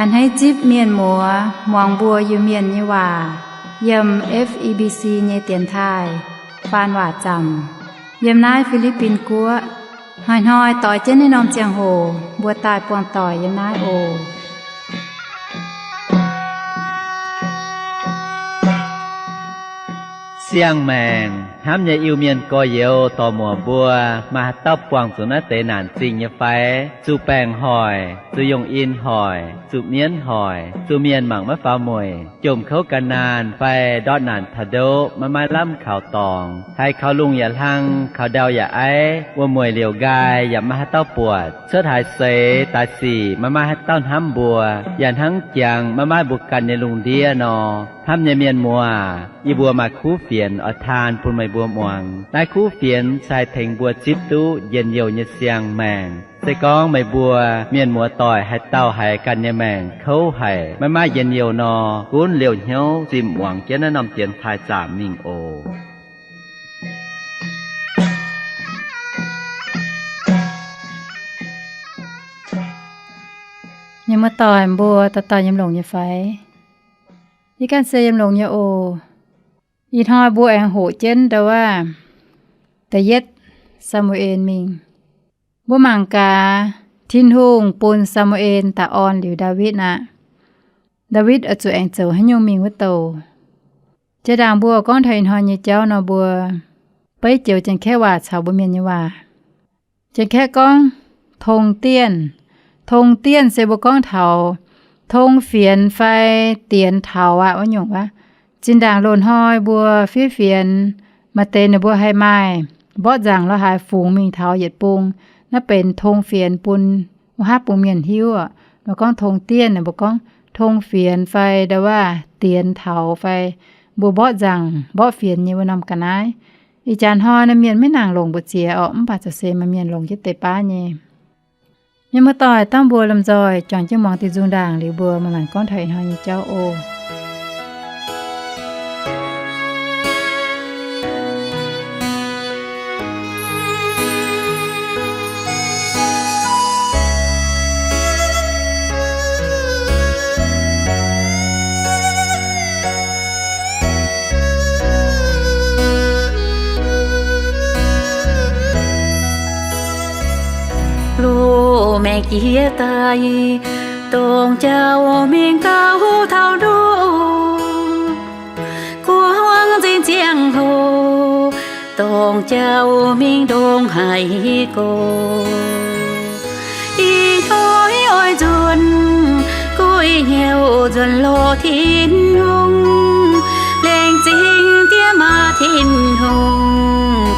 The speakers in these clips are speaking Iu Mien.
A'hneiv zipv mienh muoz muangx mbuo Iu-Mienh nyei waac yiem F E B C nyei dienx taaih faan waac zaamc yiem naaiv Fi^li^bin Guoqv. Hnoi-hnoi doix jienv naaiv norm ziangh hoc mbuo daaih buangh doic yiem naaiv oc. Siang-maengc hnamv nyei Iu-Mienh gorx-youz dorc-muoc mbuo, maaih haaix dauh buangh zuqc naaiv deix naanc zingh nyei fai? Zuqc baengc hoic, zuqc yongh in hoic, zuqc mienv hoic, zuqc mienh mangc maiv faaux mueic, jomc kouv ga'naanh fai ndortv naanc taux ndoqv maiv maaih lamh kaux dorngx, haiz kaux lungh yaac hlang, kaux ndau yaac aiv, wuom-mueic liouc nqaai yaac maiv maaih haaix dauh buatc, cuotv haaix seix daaih sic maiv maaih haaix dauh hnamv mbuo, yaac hnangv jangx maiv maaih mbuo ganh nyei lungh ndiev nor. Hnamv nyei mienh muoz, yie mbuo maaih kuv fienx oix taan bun meih mbuo muangx. Naaiv kuv fienx se haih tengx mbuo zipv duqv njien-youh nyei siang-maengc. Se gorngv meih mbuo mienh muoz doic haaix dauh haiz ganh nyei maengc kouv haic, maiv maaih njien-youh nor, gunv liouh hnyouv zimh muangx jienv naaiv norm dienx taaih zaamc mingh oc. Mienh muoz doic mbuo dauh dauh yiem longx nyei fai? Yie ganh se yiem longx nyei oc. Ih hnoi mbuo aengx hoqc jienv ndau wuov da'yietv Saa^mu^en mingh. Mbuo mangc gaax, Tin-Hungh bun Saa^mu^en daaih orn liuz Ndaawitv aqv. Ndaawitv oix zuqc aengx zoux haaix nyungc mingh wuov douc? Jiex ndaangc mbuo gorngv taux ih hnoi nyei jauv nor, mbuo beiv joux Janx-Kaeqv waac caux mbuo Mienh nyei waac. Janx-Kaeqv gorngv tong dienh. Tong dienh se mbuo gorngv taux tong fienx fai dienx taux aqv wuov nyungc wuov. Zinh ndaangc loz-hnoi mbuo fiev fienx, maaih deix ninh mbuo haih maaih mborqv nzaangc lorz haaix fungx mingh taux yietc bung, naaiv benx tong fienx bun wuov haav bung mienh hiuv oc. Mbuo gorngv tong dienh, mbuo gorngv tong fienx fai ndau wuov dienx taux fai mbuo mborqv nzaangc mborqv fienx nyei wuov norm ga'naaiv. Ih jaax hnoi naaiv mienh maiv nangc longc mbu'ziex orqc, mv baac zoux se maaih mienh longc jienv deix baav nyei. Mienh muoz-doic, dangh mbuo lomh nzoih juangc jienv muangx diuh nzung ndaangc liuz, mbuo maaih maanc gorngv taux ih hnoi nyei jauv oc. Loz-maengc jiex daaih, dongh jauv mingh gauh taux ndoqv, guangc nzengc ziangh hoc, dongh jauv mingh ndongc haaix gorx. Ih hnoi oix nzuonx, guih hnyouv nzuonx lorz Tin-Hungh, laengz zingh diex maa Tin-Hungh,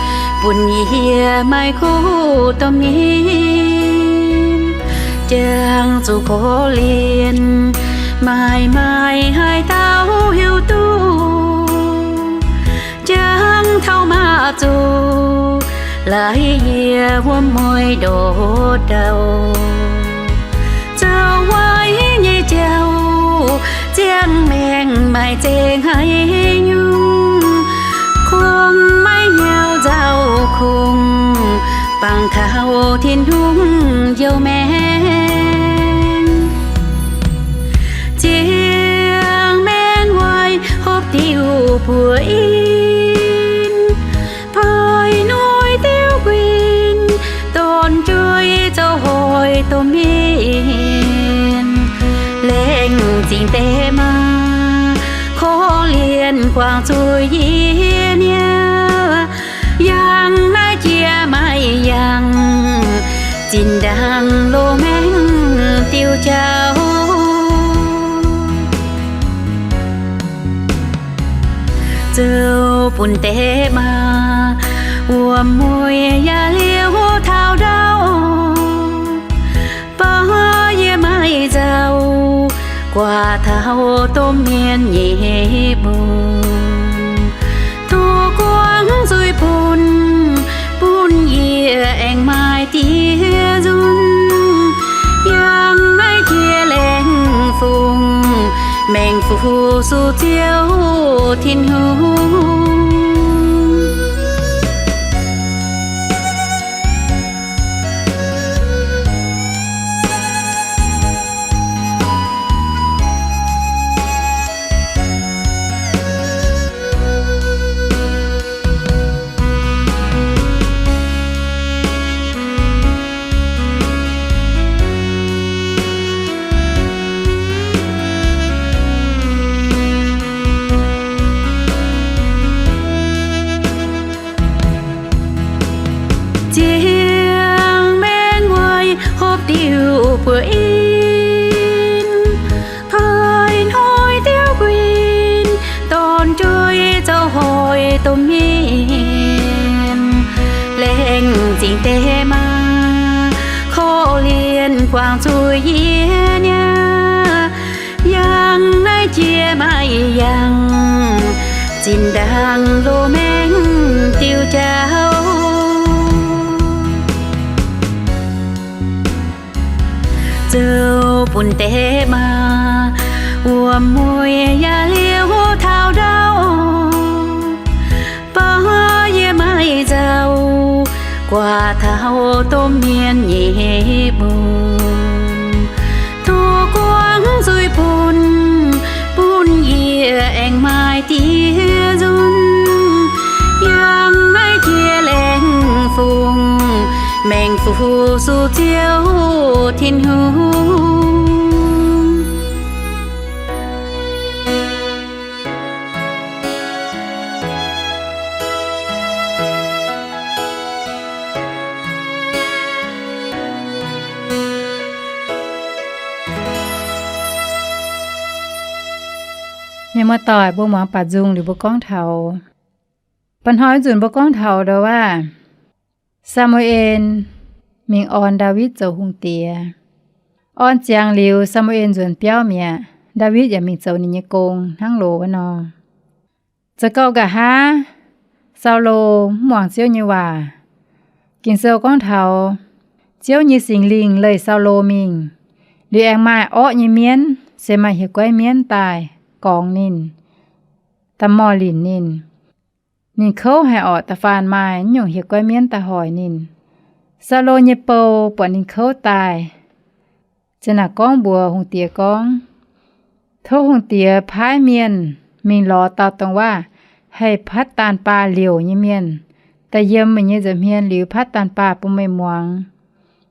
bun yie maaih kuv domh mienh, jangx zuqc korv-lienh, maaih maaih haaix dauh hiuv duqv, jangx taux maqv zuqc laaix yie wuom-mueiz ndortv ndau. Zoux waaic nyei jauv, ziangh maengc maaih zengc haaix nyungc, kungx maiv hnyouv nzauh kungx, bangc taux Tin-Hungh njoux maengc. Ziangh maengc waaic hopv diuh buoz in, poix noic diuv guin, donx jueiv zoux hoic domh mienh, laengz zingh deix maa, korv-lienh guangc zuqc yie niaa, yangh naaiv jiex maiv yangh, zinh ndaangc loz-maengc diuh jauv. Zoux bun deix maa, wuom-mueiz yaac liouh taux ndau, baav yie maiv nzauh, guaax taux domh mienh nyei mbungh. Tov guangc zuiz bun, bun yie aengx maaih diex nzunc, yangh naaiv jiex laengz fungc, maengx fu-sux Ziouv Tin-Hungh. domh mienh, laengz zingh deix maa, korv-lienh guangc zuqc yie niaa. Yangh naaiv jiex maaih yangh, zinh ndaangc loz-maengx diuh jauv. Zoux bun deix maa, wuom-mueic yaac liuz taux ndau. Baac yie maaih nzauh, guaax taux domh mienh nyei bung. Tov guangc zuiz bun, bun yie aengx maaih diex nzunc. Yangh naaiv jiex laengz fungc, maengx fu-sux Ziouv Tin-Hungh. Mienh muoz-doic, mbuo muangx baac nzung liuz mbuo gorngv taux, ba'hnoi nzunc mbuo gorngv taux ndau wuov, Saa^mu^en mingh orn Ndaawitv zoux hungh diex. Orn ziangx liuz, Saa^mu^en nzuonx biauv mi'aqv. Ndaawitv yaac mingh zoux ninh nyei gong hnangv loz wuov nor. Za'gengh nqa'haav Saulo mv muangx Ziouv nyei waac. Ging-Sou gorngv taux Ziouv nyei Singx Lingh leih Saulo mingh. Liuz aengx maaih orqv nyei mienv, se maaih hieh guaiv mienv daaih gorngx ninh, da'morh linc ninh. Ninh kouv haic orqc, da'faanh maaih nyungc hieh guaiv mienv daaih hoic ninh. Saulo nyei bou buatc ninh kouv daaih, ziouc naaic gorngv mbuox hungh diex gorngv, Tov hungh diex paaiv mienh mingh lorz dauh dongh waac haih patv daanh baah liouc nyei mienh, daaih yiem meih nyei nza'hmien liuz patv daanh baah bun meih muangx.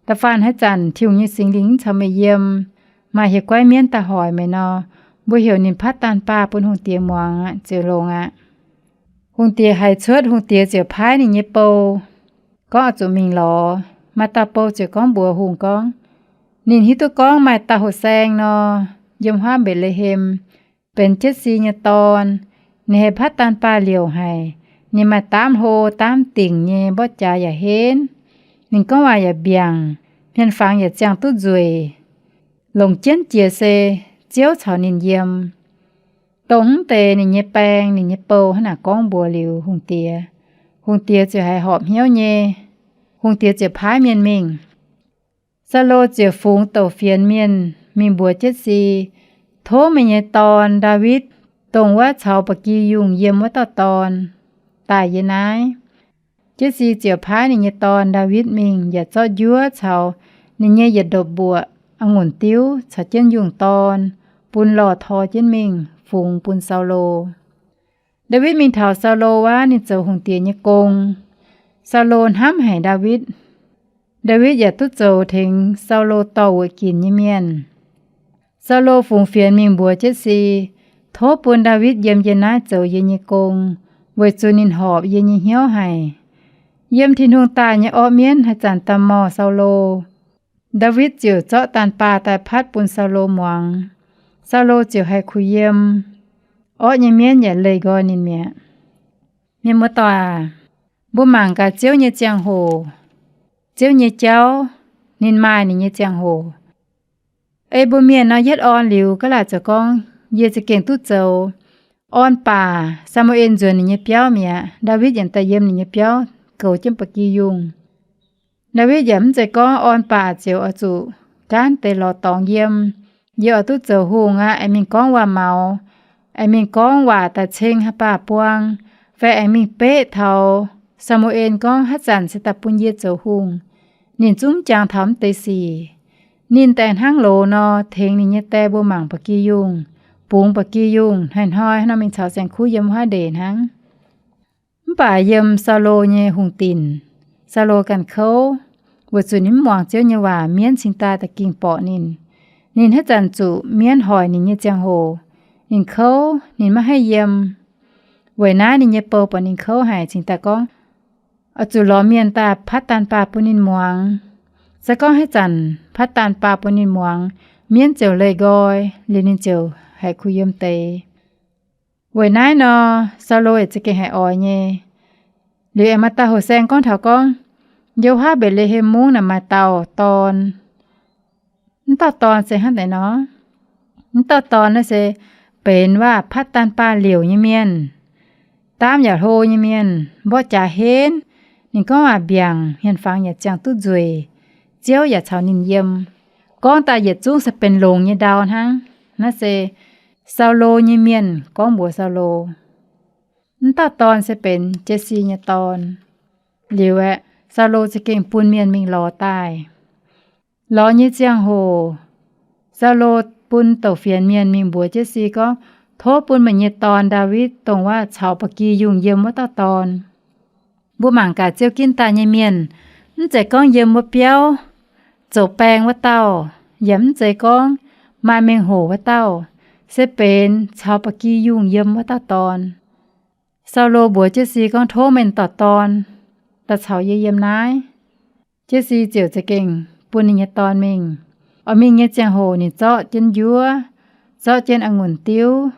Da'faanh haaix zanc Tin-Hungh nyei Singx Lingh mv caux meih yiem, maaih hieh guaiv mienv daaih hoic meih nor, mbuo heuc ninh patv daanh baah bun hungh diex muangx aqv, ziouc longx aqv. Hungh diex haiz cuotv, hungh diex ziouc paaiv ninh nyei bou gorngv oix zuqc mingh lorz. Maaih dauh bou ziouc gorngv mbuox hungh gorngv, ninh hiuv duqv gorngv maaih dauh hoh saeng nor, yiem huav Mbetc^le^hem, benx Jetv^si nyei dorn. Ninh haih patv daanh baah liouc haic. Ninh maaih daamv hlo daamv dingc nyei, mborqv jaax yaac henv. Ninh gorngv waac yaac mbiaangc, hmien fangx yaac ziangh duqv nzueic. Longc jienv jiex se Ziouv caux ninh yiem. Dongh mv deix ninh nyei baeng, ninh nyei bou hnangv naaic gorngv mbuox liuz hungh diex, hungh diex ziouc haiz horpc hnyouv nyei. Hungh diex ziouc paaiv mienh mingh. Saulo ziouc fungx douc fienx mienh mingh mbuox Jetv^si, Tov meih nyei dorn, Ndaawitv, dongh wuov caux ba'gi yungh yiem wuov dauh dorn, daaih yie naaiv. Jetv^si ziouc paaiv ninh nyei dorn, Ndaawitv, mingh yaac zorqv njuov caux ninh nyei yietc ndopv-mbuoqc a'ngunc diuv caux jienv yungh dorn bun lorh tor jienv mingh fungx bun Saulo. Ndaawitv mingh taux Saulo wuov, ninh zoux hungh diex nyei gong. Saulo hnamv haic Ndaawitv. Ndaawitv yaac duqv zoux tengx Saulo dorh wuoqc ginc nyei mienh. Saulo fungx fienx mingh mbuox Jetv^si, Tov bun Ndaawitv yiem yie naaiv zoux yie nyei gong, weic zuqc ninh horpc yie nyei hnyouv haic. Yiem Tin-Hungh daaih nyei orqv mienv haaix zanc da'morh Saulo, Ndaawitv ziouc zorqv daanh baah daaih patv bun Saulo muangx. Saulo ziouc haih kuh yiem, orqv nyei mienv yaac leih nqoi ninh mi'aqv. Mienh muoz-doic aac, mbuo mangc gaax Ziouv nyei ziangh hoc, Ziouv nyei jauv, ninh maaih ninh nyei ziangh hoc. Ei mbuo mienh nor, yietv orn liuz ga'laaic zoux gorngv, yie za'gengh duqv zoux. Orn baac Saa^mu^en nzuonx ninh nyei biauv mi'aqv. Ndaawitv yaac daaih yiem ninh nyei biauv goux jienv ba'gi yungh. Ndaawitv yaac mv zeiz gorngv orn baac ziouc oix zuqc gaanv deix lorz dorngx yiem. Yie oix duqv zoux hungh aqv, aengx mingh gorngv waac-maux, aengx mingh gorngv waac daaih ceng haaix baac buang, fai aengx mingh beqv taux Saa^mu^en gorngv haaix zanc se daaih bun yie zoux hungh. Ninh zungv jangx taux mv deix sic. Ninh daaih hnangv loz nor tengx ninh nyei die mbuo mangc ba'gi yungh, bungx ba'gi yungh, hnoi-hnoi nor mingh caux saeng-kuv yiem huaav ndeic hnangv. Mv baac yiem Saulo nyei hungh dinc, Saulo ganh kouv, weic zuqc ninh mv muangx Ziouv nyei waac, mienv cingx daaih da'gingh borqc ninh. Ninh haaix zanc zuqc mienv hoic ninh nyei ziangh hoc, ninh kouv, ninh maiv haih yiem. Weic naaiv ninh nyei bou buatc ninh kouv haic cingx daaih gorngv, oix zuqc lorz mienh daaih patv daanh baah bun ninh muangx. Se gorngv haaix zanc patv daanh baah bun ninh muangx, mienv ziouc leih nqoi, liuz ninh ziouc haiz kuh yiem deix. Weic naaiv nor, Saulo yaac za'gengh haiz oix nyei. Liuz aengx maaih dauh hoh saeng gorngv taux gorngv, Yo^hapv, Mbetc^le^hem Mungv naaic maaih dauh dorn. Mv dauh dorn se hnangv naaic nor, mv dauh dorn naaiv se benx waac Patv^daan^baah liouc nyei mienh, daamv yaac hlo nyei mienh, mborqv jaax henv. Ninh gorngv waac mbiaangc, hmien-fangx yaac ziangh duqv nzueic, Ziouv yaac caux ninh yiem. Gorngv daaih yietc zungv se benx longx nyei ndau hnangv. Naaiv se Saulo nyei mienh gorngv mbuox Saulo. Mv dauh dorn se benx Jetsi nyei dorn. Liuz aeqv, Saulo za'gengh bun mienh mingh lorz daaih. Lorz nyei ziangh hoc, Saulo bun douc fienx mienh mingh mbuox Jetsi gorngv, Tov bun meih nyei dorn, Ndaawitv, dongh waac caux ba'gi yungh yiem wuov dauh dorn. Mbuo mangc gaax ziouc ginv daaih nyei mienh, mv zeiz gorngv yiem wuov biauv zoux baeng wuov dauh, yaac mv zeiz gorngv maaih mengh hoc wuov dauh, se benx caux ba'gi yungh yiem wuov dauh dorn. Saulo mbuox Jetsi gorngv, Tov meih dauh dorn daaih caux yie yiem naaiv. Jetsi ziouc za'gengh bun ninh nyei dorn mingh. Oix mingh nyei ziangh hoc ninh zorqv jienv njuov, zorqv jienv a'ngunc diuv,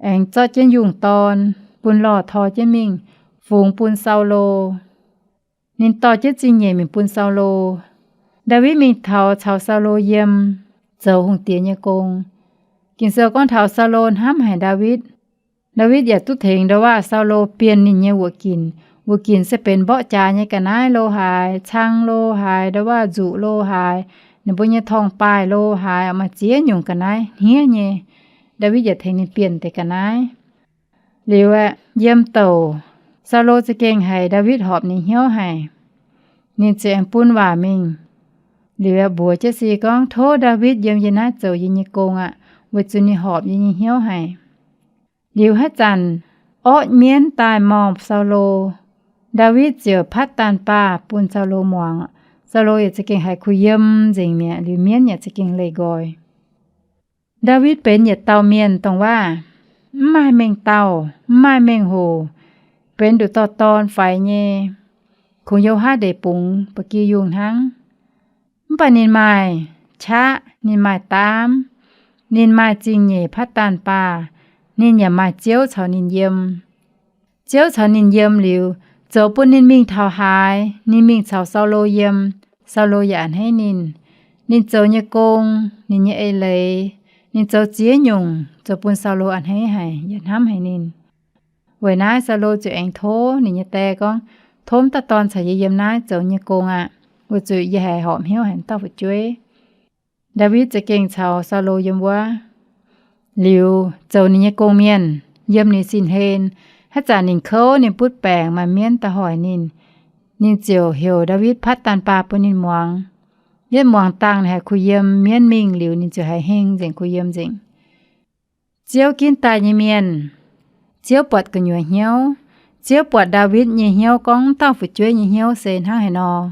aengx zorqv jienv yungh dorn, bun lorh tor jienv mingh fungx bun Saulo. Ninh dorh jienv zingh nyeic mingh bun Saulo. Ndaawitv mingh taux caux Saulo yiem, zoux hungh diex nyei gong. Ging-Sou gorngv taux Saulo hnamv haic Ndaawitv. Ndaawitv yaac duqv tengx ndau waac Saulo bienh ninh nyei wuoqc ginc. Wuoqc ginc se benx mborqv jaax nyei ga'naaiv lo haaix, cang lo haaix, ndau waac nzuqc lo haaix, ninh mbuo nyei torngv-baaih lo haaix, maaih ziex nyungc ga'naaiv hniev nyei. Ndaawitv yaac tengx ninh bienh deix ga'naaiv. Liuz aeqv, yiem douc, Saulo za'gengh haiz Ndaawitv horpc ninh hnyouv haic. Ninh ziouc aengx bun waac mingh. Liuz aeqv, mbuox Jetsi gorngv, Tov Ndaawitv yiem yie naaiv zoux yie nyei gong aqv, weic zuqc ninh horpc yie nyei hnyouv haic. Liuz haaix zanc orqv mienv daaih morngh Saulo, Ndaawitv ziouc patv daanh baah bun Saulo muangx. Saulo yaac za'gengh haiz kuh yiem nzengc mi'aqv. Liuz mienv yaac za'gengh leih nqoi. Ndaawitv benx yietc dauh mienh dongh waac mv maaih mengh dauh, mv maaih mengh hoc, benx nduqc dauh dorn faix nyei, kungx yo haav ndeic bungx ba'gi yungh hnangv. Mv baac ninh maaih qaqv, ninh maaih daamv, ninh maaih zingh nyeic patv daanh baah, ninh yaac maaih Ziouv caux ninh yiem. Ziouv caux ninh yiem liuz, zoux bun ninh mingh taux haaix, ninh mingh caux Saulo yiem, Saulo yaac a'hneiv ninh. Ninh zoux nyei gong, ninh nyei eix leiz, ninh zoux ziex nyungc zoux bun Saulo a'hneiv haic, yaac hnamv haic ninh. Weic naaiv Saulo ziouc aengx tov ninh nyei die gorngv, Tov dauh dorn caux yie yiem naaiv zoux nyei gong aqv, weic zuqc yie haiz horpc hnyouv haic dauh fu'jueiv. Ndaawitv za'gengh caux Saulo yiem wuov. Liuz zoux ninh nyei gong mienh, yiem ninh sin hlen. Haaix zanc ninh kouv, ninh butv baengc, maaih mienv daaih hoic ninh, ninh ziouc heuc Ndaawitv patv daanh baah bun ninh muangx. Yietv muangx dangh ninh haiz kuh yiem, mienv mingh liuz ninh ziouc haiz heng nzengc, kuh yiem nzengc. Ziouv ginv daaih nyei mienh, Ziouv buatc gu'nyuoz hnyouv. Ziouv buatc Ndaawitv nyei hnyouv gorngv wuov dauh fu'jueiv nyei hnyouv se hnangv haaix nor.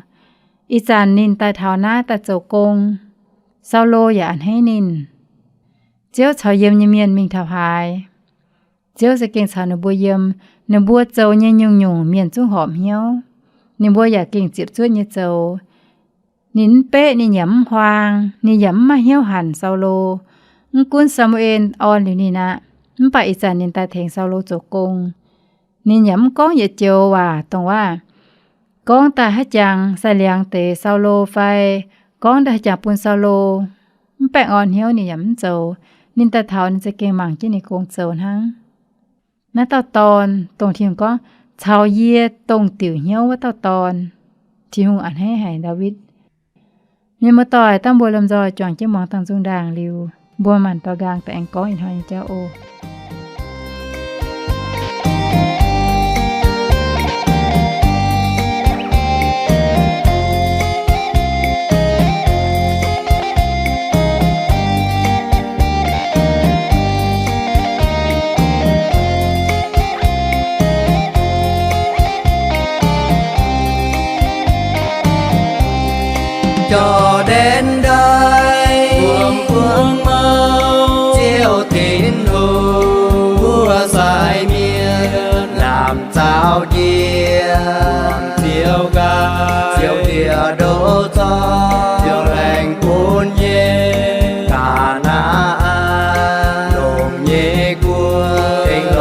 Ih zanc ninh daaih taux naaiv daaih zoux gong, Saulo yaac a'hneiv ninh. Ziouv caux yiem nyei mienh mingh taux haaix, Ziouv za'gengh caux ninh mbuo yiem. Ninh mbuo zoux nyei nyungc-nyungc mienh zungv horpc hnyouv. Ninh mbuo yaac gengh ziepc zuoqv nyei zoux. Ninh mv beqv, ninh yaac mv huaang, ninh yaac mv maaih hnyouv hanc Saulo. Mv gunv Saa^mu^en orn liuz ninh aqv, mv baac ih zanc ninh daaih tengx Saulo zoux gong. Ninh yaac mv gorngv yietc joux waac dongh waac gorngv daaih haaix jangx sai liangx deix Saulo fai gorngv daaih haaix jangx bun Saulo. Mv baengh orn hnyouv ninh yaac mv zoux. Ninh daaih taux ninh za'gengh mangc jienv ninh gong zoux hnangv. Naaiv dauh dorn, dongh Tin-Hungh gorngv, Caux yie dongh diuc hnyouv wuov dauh dorn. Tin-Hungh a'hneiv haic Ndaawitv. Mienh muoz-doic, dangh mbuo lomh nzoih juangc jienv muangx dangh nzung ndaangc liuz, mbuo maanc dorh nqaang daaih aengx gorngv ih hnoi nyei jauv oc. Jauv-nden ndaix, buangh buangh mouh, Ziouv Tin-Hungh, mbuo sai mienh lamh nzauh jiex, Ziouv nqaang, Ziouv ndie-ndoqv zorqv, Ziouv laengz bun nyei Kaa^naa^an longc nyei guoqv, tengx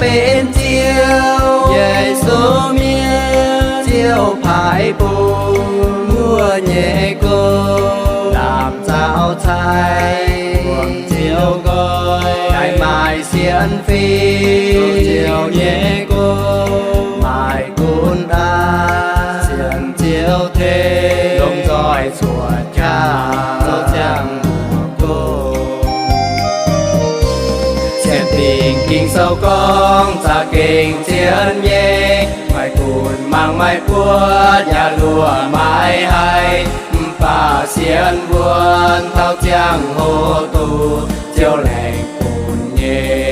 Benx Ziouv Yesu mienh, Ziouv paaiv bun wuov nyei gong, lamh zaux cai, buangh Ziouv nqoi, daaih maaih sienx fim, zoux Ziouv nyei gong, maaih gunv aav, sienx Ziouv tengx, longc nzoih cuotv qaqv, zoux ziangh hoc gong. Sienx dingc Ging-Sou gorngv za'gengh zien nyei, maaih gunv mangc maaih buoqv yaac luoqc maaih haih, mv baac sienx wuonx taux ziangh hoc duqv Ziouv laengz bun nyei.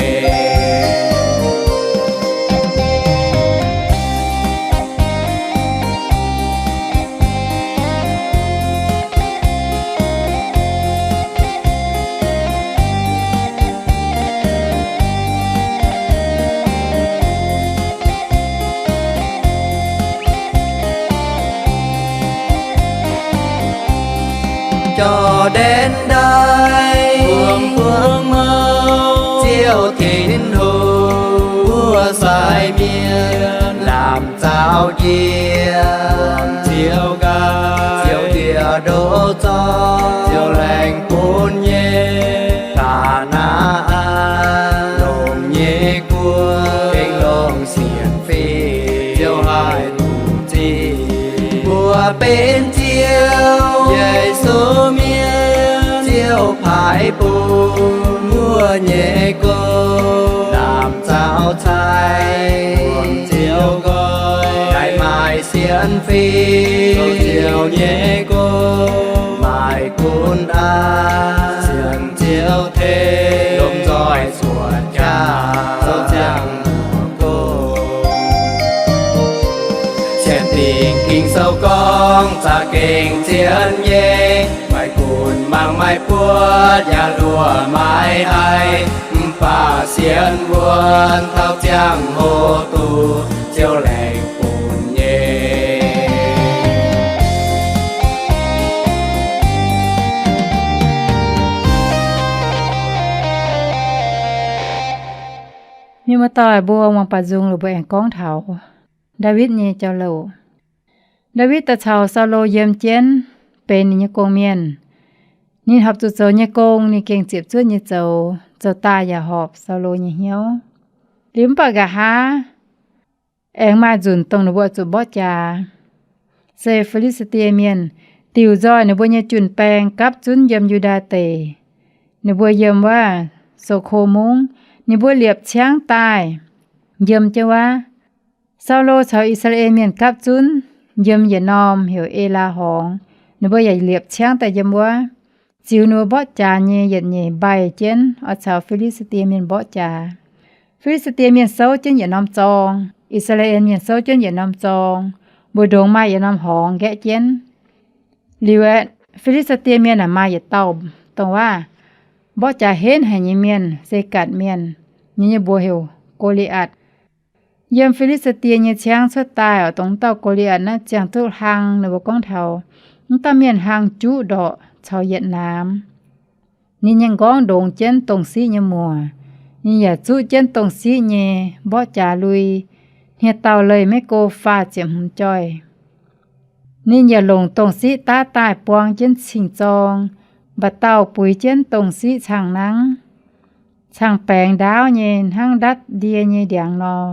Jor^ndaen Ndaic, buangh buangv mouv, Ziouv Tin-Hungh wuov sai mienh, lamh zaux njiec, Ziouv nqaai, Ziouv ndie-ndoqv zorng, Ziouv laengz bun nyei, Kaa^naa^an longc nyei guoqv, gengh longc sienx fim, Ziouv haih duqv zipv. Mbuo benx Ziouv Yesu mienh, Ziouv paaiv bun wuov nyei gong, lamh zaux cai, buangh Ziouv nqoi, daaih maaih sienx fim, zoux Ziouv nyei gong, maaih gunv aav, sienx Ziouv tengx, longc nzoih cuotv qaqv, zoux ziangh hoc gong. Sienx dingc Ging-Sou gorngv za'gengh zien nyei, maaih gunv mangc maaih buoqv yaac luoqc maaih haih, mv baac sienx wuonx taux ziangh hoc duqv Ziouv laengz bun nyei. Mienh muoz-doic mbuo muangx baaux nzung liuz mbuo aengx gorngv taux Ndaawitv nyei jauv-louc. Ndaawitv daaih caux Saulo yiem jienv benx ninh nyei gong-mienh. Ninh horpc zuqc zoux nyei gong ninh gengh ziepc zuoqv nyei zoux, zoux daaih yaac horpc Saulo nyei hnyouv. Liuz mv baac nqa'haav aengx maaih nzunc dongh ninh mbuo zuqc mborqv jaax. Se Fi^li^saa^die Mienh diuc nzoih ninh mbuo nyei jun-baeng gapv zunv yiem Yu^ndaa Deic. Ninh mbuo yiem wuov So^ko Mungv, ninh mbuo liepc ciangv daaih yiem jienv wuov. Saulo caux I^saa^laa^en Mienh gapv zunv yiem yietc norm heuc Elaa Horngz. Ninh mbuo yaac liepc ciangv daaih yiem wuov. Ziux ninh mbuo mborqv jaax nyei yietc nyeic mbaih jienv oix caux Fi^li^saa^die Mienh mborqv jaax. Fi^li^saa^die Mienh souv jienv yietc norm zorng, I^saa^laa^en Mienh souv jienv yietc norm zorng, mbu'ndongx maaih yietc norm horngz nqaeqv jienv. Liuz aeqv, Fi^li^saa^die Mienh aeqv, maaih yietc dauh dongh wuov mborqv jaax henv haic nyei mienh, se Gatc Mienh, ninh nyei mbuox heuc Go^li^atc. Yiem Fi^li^saa^die nyei ciangv cuotv daaih oc, dongh wuov dauh Go^li^atc naaiv ziangh duqv hlang, ninh mbuo gorngv taux wuov dauh mienh hlang juqv ndorqc caux yietc naamx. Ninh nyei nqorngv ndongx jienv dongh siqv nyei muoc. Ninh yaac zuqv jienv dongh siqv nyei mborqv jaax lui, hniev-daauh leih maiv go faah ziepc hmz joih. Ninh yaac longc dongh siqv daav daaih buang jienv cing-zorng, mba'dauh buix jienv dongh siqv cang nangv, cang baengx ndaauv nyei hnangv ndatv ndie nyei ndiangx nor,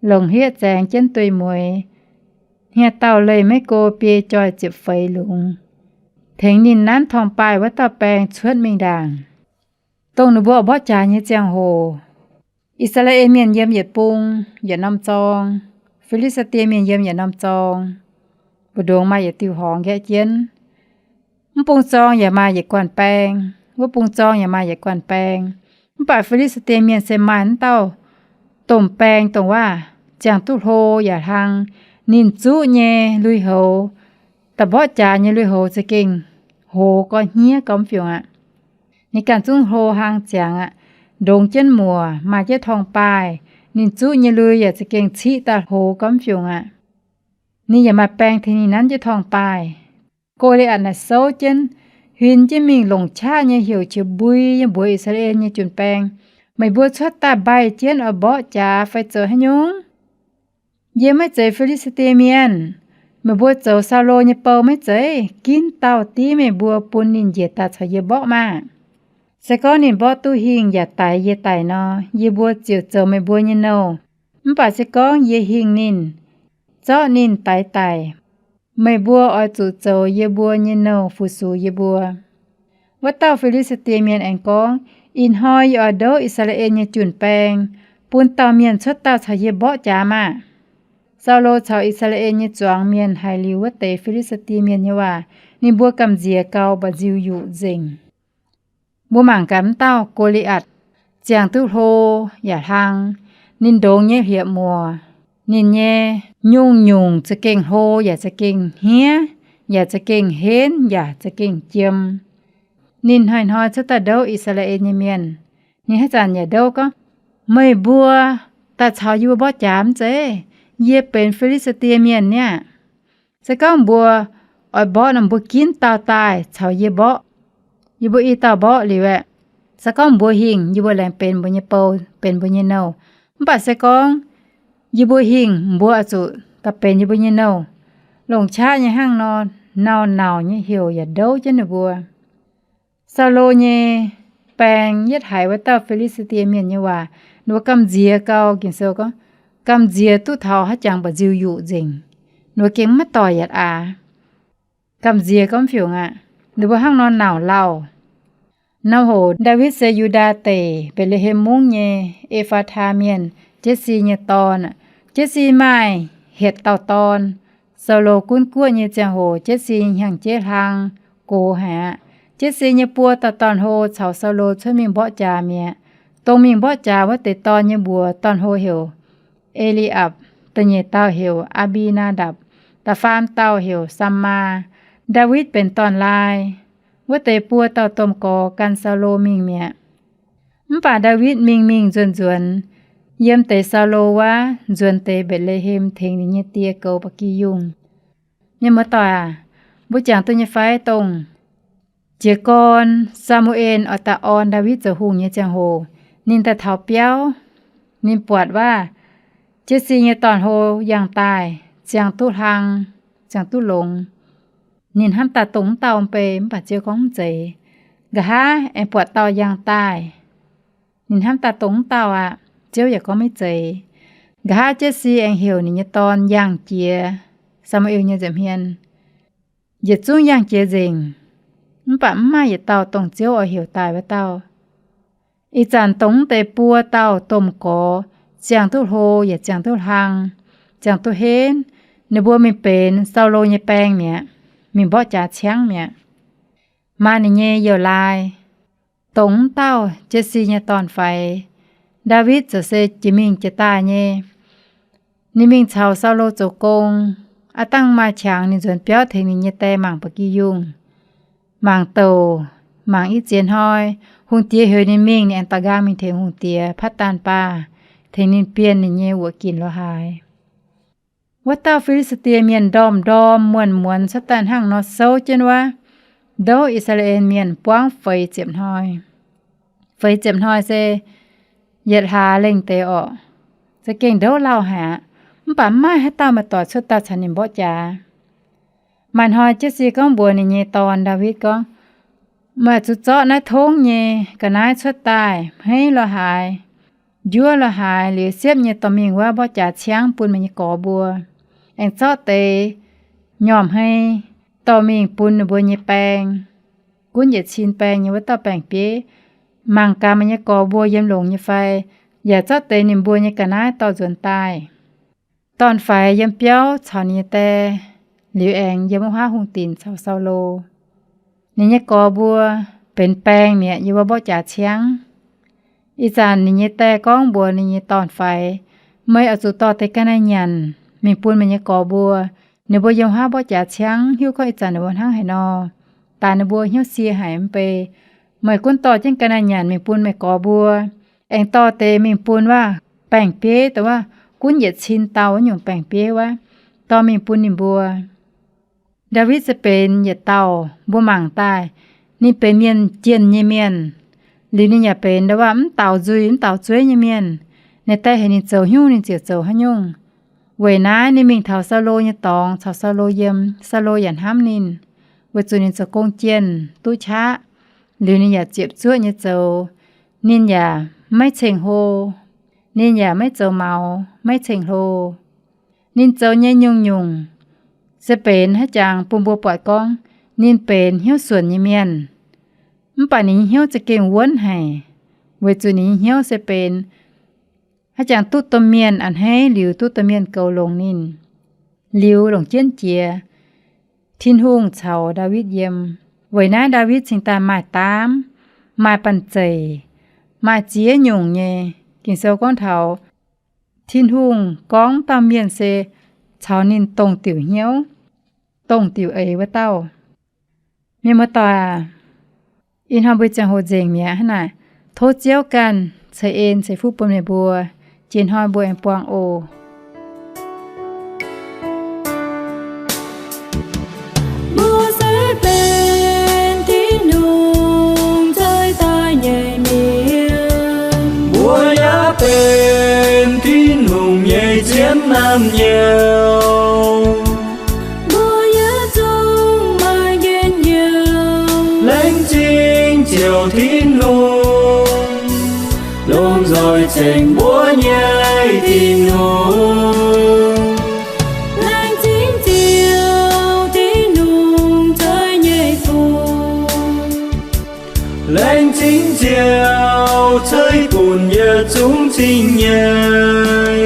longc hlieqv zaengx jienv dueiv-mueiz, hniev-daauh leih maiv go biei joih ziepc feix lungz, tengx ninh nanv torngv-baaih wuov dauh baeng cuotv mingh ndaangc. Dongh ninh mbuo mborqv jaax nyei ziangh hoc, I^saa^laa^en Mienh yiem yietc bung, yietc norm zorng, Fi^li^saa^die Mienh yiem yietc norm zorng, mbu'ndongx maaih yietc diuh horngz nqaeqv jienv. Mv bung zorng yaac maaih yietc guanh baeng, wuov bung zorng yaac maaih yietc guanh baeng. Mv baac Fi^li^saa^die Mienh se maaih wuov dauh domh baeng dongh wuov ziangh duqv hlo yaac hlang. Ninh zuqv nyei lui-houx, da'mborqv jaax nyei lui-houx za'gengh hoz gorx hniev gormx fiungc aqv. Ninh ganh zungv hlo hlang ziangx aqv, ndongx jienv muoc, maaih jienv torngv-baaih. Ninh zuqv nyei lui yaac za'gengh ciqv daaih hoz gormx fiungc aqv. Ninh yaac maaih baeng tengx ninh nanv jienv torngv-baaih. Go^li^atc naaic souv jienv, huin jienv mingh longc qaqv nyei heuc qiex mbui nyei mbuox I^saa^laa^en nyei jun-baeng, Meih mbuo cuotv daaih mbaih jienv oix mborqv jaax fai zoux haaix nyungc? Yie maiv zeiz Fi^li^saa^die Mienh. Meih mbuo zoux Saulo nyei bou maiv zeiz? Ginv dauh div meih mbuo bun ninh njiec daaih caux yie mborqv maah! Se gorngv ninh mborqv duqv hingh yaac daix yie daic nor, yie mbuo ziouc zoux meih mbuo nyei nouh. Mv baac se gorngv yie hingh ninh, zorqv ninh daix daic, meih mbuo oix zuqc zoux yie mbuo nyei nouh fu-sux yie mbuo. Wuov dauh Fi^li^saa^die Mienh aengx gorngv, Ih hnoi yie oix ndouv I^saa^laa^en nyei jun-baeng bun dauh mienh cuotv daaih caux yie mborqv jaax maah! Saulo caux I^saa^laa^en nyei zuangx mienh haiz liuz wuov deix Fi^li^saa^die Mienh nyei waac, ninh mbuo gamh nziex gau, mba'nziu-yuqc nzengc. Mbuo mangc gaax wuov dauh Go^li^atc, ziangh duqv hlo yaac hlang. Ninh ndongx nyei hlieqv-muoc, ninh nyei nyungc-nyungc za'gengh hlo yaac za'gengh hniev, yaac za'gengh henv yaac za'gengh jiem. Ninh hnoi-hnoi cuotv daaih ndouv I^saa^laa^en nyei mienh. Ninh haaix zanc yaac ndouv gorngv, Meih mbuo daaih caux yie mbuo mborqv jaax mv zeiz? Yie benx Fi^li^saa^die Mienh niaa. Se gorngv mbuo oix mborqv nor, mbuo ginv dauh daaih caux yie mborqv. Yie mbuo i dauh mborqv liuz aeqv, se gorngv mbuo hingh, yie mbuo laengz benx mbuo nyei bou, benx mbuo nyei nouh. Mv baac se gorngv yie mbuo hingh, mbuo oix zuqc daaih benx yie mbuo nyei nouh. Longc qaqv nyei hnangv nor, nauc-nauc nyei heuc yaac ndouv jienv ninh mbuo. Saulo nyei baeng yietv haiz wuov dauh Fi^li^saa^die Mienh nyei waac, ninh mbuo gamh nziex gau. Ging-Sou gorngv, gamh nziex duqv taux haaix jangx mba'nziu-yuqc nzengc. Ninh mbuo gengh maiv doic yaac aax. Gamh nziex gorngv fiungc aqv. Ninh mbuo hnangv nor nauc lauh. Norm hoc Ndaawitv se Yu^ndaa Deic, Mbetc^le^hem Mungv nyei, E^faa^taa Mienh, Jetc^si nyei dorn. Jetc^si maaih hietc dauh dorn. Saulo gunv guoqv nyei ziangh hoc, Jetc^si nyei hnyangx-jeiv hlang gox haic aqv. Jetc^si nyei buo dauh dorn-hlo caux Saulo cuotv mingh mborqv jaax mi'aqv. Dongh mingh mborqv jaax wuov deix dorn nyei mbuox dorn-hlo heuc E^li^apc, da'nyeic dauh heuc Aa^mbi^naa^ndapc, da'faam dauh heuc Saam^maa. Ndaawitv benx dorn-laai. Wuov deix buo dauh domh gorx gan Saulo mingh mi'aqv. Mv baac Ndaawitv mingh mingh nzuonx nzuonx, yiem deix Saulo wuov nzuonx deix Mbetc^le^hem tengx ninh nyei die goux ba'gi yungh. Mienh muoz-doic aac, mbuo jangx duqv nyei fai dongh jiez gorn Saa^mu^en oix daaih orn Ndaawitv zoux hungh nyei ziangh hoc, ninh daaih taux biauv, ninh buatc waav Jetc^si nyei dorn-hlo yangh daaih, ziangh duqv hlang, ziangh duqv longx. Ninh hnamv daaih dongh wuov dauh mv bei, mv baac Ziouv gorngv mv zeiz. Nqa'haav aengx buatc dauh yangh daaih. Ninh hnamv daaih dongh wuov dauh aqv. Ziouv yaac gorngv maiv zeiz. Nqa'haav Jetc^si aengx heuc ninh nyei dorn yangh jiex Saa^mu^en nyei nza'hmien. Yietc zungv yangh jiex nzengc, mv baac mv maaih yietc dauh dongh Ziouv oix heuc daaih wuov dauh. Ih zanc dongh wuov deix buo dauh domh gorx ziangh duqv hlo yaac ziangh duqv hlang, ziangh duqv henv, ninh mbuo mingh benx Saulo nyei baeng mi'aqv, mingh mborqv jaax ciangv mi'aqv. Maaih ninh nyei youh laai, dongh wuov dauh Jetc^si nyei dorn-faix. Ndaawitv ziouc se jiex mingh jiex daaih nyei. Ninh mingh caux Saulo zoux gong. Aav dangh maaih qangx ninh nzuonx biauv tengx ninh nyei die mangc ba'gi yungh, mangc douc, mangc i ziex hnoi. Hungh diex heuc ninh mingh, ninh aengx daaih nqaang mingh tengx hungh diex patv daanh baah, tengx ninh bienh ninh nyei wuoqc ginc lo haaix. Wuov dauh Fi^li^saa^die Mienh ndorm-ndorm muonz-muonz cuotv daaih hnangv nor souv jienv wuov, ndouv I^saa^laa^en Mienh buangv feix ziepc hnoi. Feix ziepc hnoi se yietc hlaax lengh deix orqc. Za'gengh ndouv lauh haic aqv. Mv baac mv maaih haaix dauh maaih doic cuotv daaih caux ninh mborqv jaax. Maaih hnoi Jetc^si gorngv mbuox ninh nyei dorn Ndaawitv gorngv, Meih zuqc zorqv naaiv tongv nyei ga'naaiv cuotv daaih, hmeiv lo haaix, njuov lo haaix liuz siepv nyei dorh mingh wuov mborqv jaax ciangv bun meih nyei gorx mbuo. Aengx zorqv deix nyormh hmei dorh mingh bun ninh mbuo nyei baeng, gunv yietc cin baeng nyei wuov dauh baeng-bieiv. Mangc gaax meih nyei gorx mbuo yiem longx nyei fai, yaac zorqv deix ninh mbuo nyei ga'naaiv dorh nzuonx daaih. Dorn-faix yiem biauv caux ninh nyei die, liuz aengx yiem wuov haav hungh dinc caux Saulo. Ninh nyei gorx mbuo benx baeng mi'aqv yiem wuov mborqv jaax ciangv. Ih zanc ninh nyei die gorngv mbuox ninh nyei dorn-faix, Meih oix zuqc dorh deix ga'naaiv nyanc mingh bun meih nyei gorx mbuo. Ninh mbuo yiem wuov haav mborqv jaax ciangv, hiuv gorngv ih zanc ninh mbuo hnangv haaix nor, daaix ninh mbuo hnyouv sie haic mv bei. Meih gunv dorh jienv ga'naaiv nyanc mingh bun meih gorx mbuo. Aengx dorh deix mingh bun wuov baeng-bieiv, dongh wuov gunv yietc cin dauh wuov nyungc baeng-bieiv wuov, dorh mingh bun ninh mbuo. Ndaawitv se benx yietc dauh mbuo mangc daaih, ninh benx mienh jienh nyei mienh. Liuz ninh yaac benx ndo waac mv daaux nzuih mv daaux zueiv nyei mienh. Ninh daaih heuc ninh zoux haaix nyungc ninh ziouc zoux haaix nyungc. Weic naaiv ninh mingh taux Saulo nyei dorngx caux Saulo yiem, Saulo yaac hnamv ninh, weic zuqc ninh zoux gong jienh duqv qaqv. Liuz ninh yaac ziepc zuoqv nyei zoux. Ninh yaac maiv ceng-hlo, ninh yaac maiv zoux maux, maiv ceng-hlo. Ninh zoux nyei nyungc-nyungc se benx haaix jangx bun mbuo buatc gorngv ninh benx hnyouv suonc nyei mienh. Mv baac ninh nyei hnyouv za'gengh wuonv haic, weic zuqc ninh nyei hnyouv se benx haaix jangx duqv domh mienh a'hneiv liuz duqv domh mienh goux longx ninh. Liuz longc jienv jiex, Tin-Hungh caux Ndaawitv yiem. Weic naaiv Ndaawitv cingx daaih maaih daamv, maaih banh zeic, maaih ziex nyungc nyei. Ging-Sou gorngv taux Tin-Hungh gorngv dauh mienh se caux ninh dongh diuc hnyouv, dongh diuc eix wuov dauh. Mienh muoz-doic aac, ih hnoi mbuo ziangh hoc nzengc mi'aqv hnangv naaic. Tov Ziouv ganh ceix en ceix fuqv bun meih mbuo. Jiex hnoi mbuo aengx buangh oc. Mbuo se benx Tin-Hungh ceix daaih nyei mienh. Mbuo yaac benx Tin-Hungh nyei zienv naamh nyouz. Mbuo yaac zungv maaih njien-youh. Laengz zingh Ziouv Tin-Hungh, lomh nzoih ceng mbuo nyei Tin-Hungh. Laengz zingh Ziouv Tin-Hungh ceix nyei fuqv. Laengz zingh Ziouv ceix bun yietc zungv cing nyei.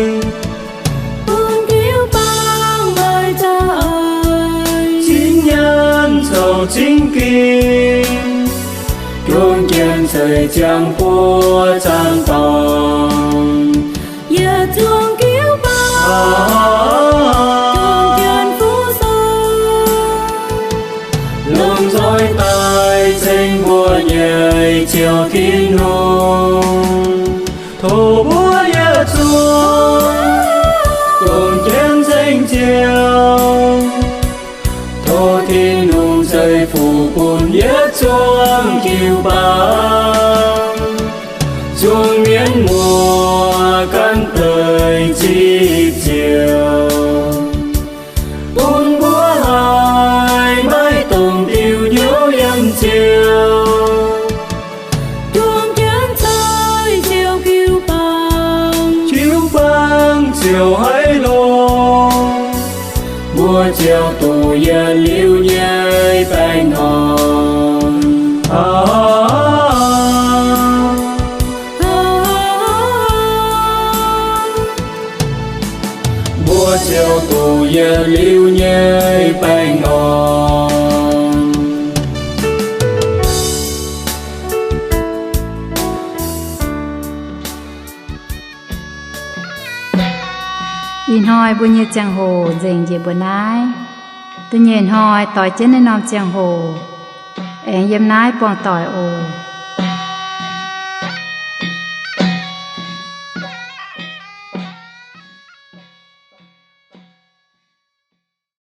Bun jiu-baang maaih za'eix, cing nyaanh caux cing ging, juang jienv ceix ziangh buoz zaangc dorngx. Yietc zungv jiu-baang juang jienv fuqv sou, lomh nzoih daaih ceng mbuo nyei Ziouv Tin-Hungh. Tov mbuo yietc zungv juang jienv ceng Ziouv. Tov Tin-Hungh ceix fuqv bun yietc zungv jiu-baang, zungv mienv muoz gan deix zipv Ziouv, bun mbuo haih maaih dongh diuh hnyouv yiem Ziouv. Juang jienv ceix Ziouv jiu-baang, jiu-baang ziouc haiz longx. Mbuo ziouc duqv yietc liuz nyei baengh orn. Mbuo ziouc duqv yietc liuz nyei baengh orn. Ih hnoi mbuo nyei ziangh hoc nzengc njiec mbuo naaiv. Da'nyeic hnoi doix jienv naaiv norm ziangh hoc aengx yiem naaiv buangh doic oc.